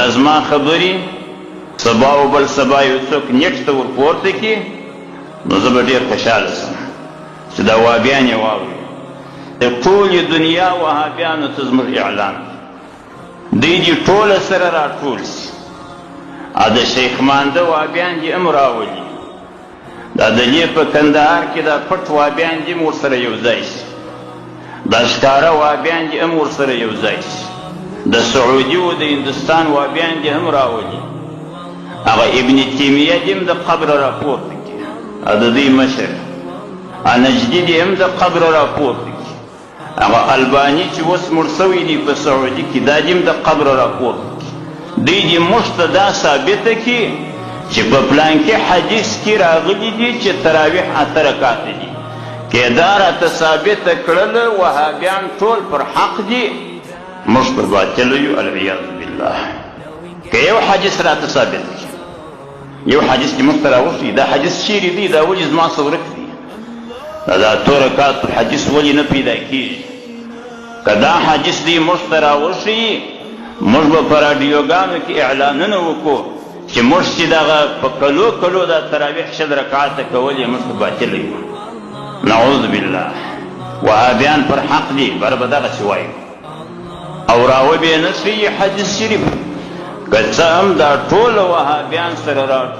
دا زما خبرې سبا او بل سبا یو څوک نیټ ته ورپورته کړي، نو زه به ډېر خوشحاله شم چې دا وهابیان یې واوري. د ټولې دنیا وهابیانو ته زموږ اعلان دوی دې ټوله سره راټول شي او د شیخ مانده وهابیان دې هم راولي. دا د لې په کندهار کې دا پټ وهابیان دې هم ورسره یو ځای شي، دا ښکاره وهابیان دې هم ورسره یو ځای شي، د سعودي او د هندوستان وهابیان دې هم راولي، هغه ابن تیمیه دې هم د قبره راپورته کړي او د دوی مشر نجدي دې هم د قبره راپورته کړي، هغه الباني چې اوس مړ سوی دی په سعودي کې دا دې هم د قبره راپورته کړي. دوی دې موږ ته دا ثابته کړي چې په پلانکي حدیث کې راغلي دي چې تراویح 8 رکعته دي. که دا راته ثابته کړله وهابیان ټول پر حق دي، موږ پر باطلو یو، العیاذ بالله. که یو حدیث راته ثابت کړي، یو حدیث چې موږ ته راوښيي دا حدیث چیرې دی، دا ولې زما څخه ورک دی، دا د 8 رکعتو حدیث ولې نه پیدا کېږي؟ که دا حدیث دی موږ ته راوښيي، موږ به په راډیوګانو کې اعلانونه وکړو چې موږ چې دغه په کلو کلو دا تراویح 20 رکعته کولې، موږ په باطله یو. نعوذ بالله. وهابیان پر حق دي، بر به دغسې وایو او راوه به نه ښيي حدیث شریف. که څه هم دا ټول وهابیان سره راټول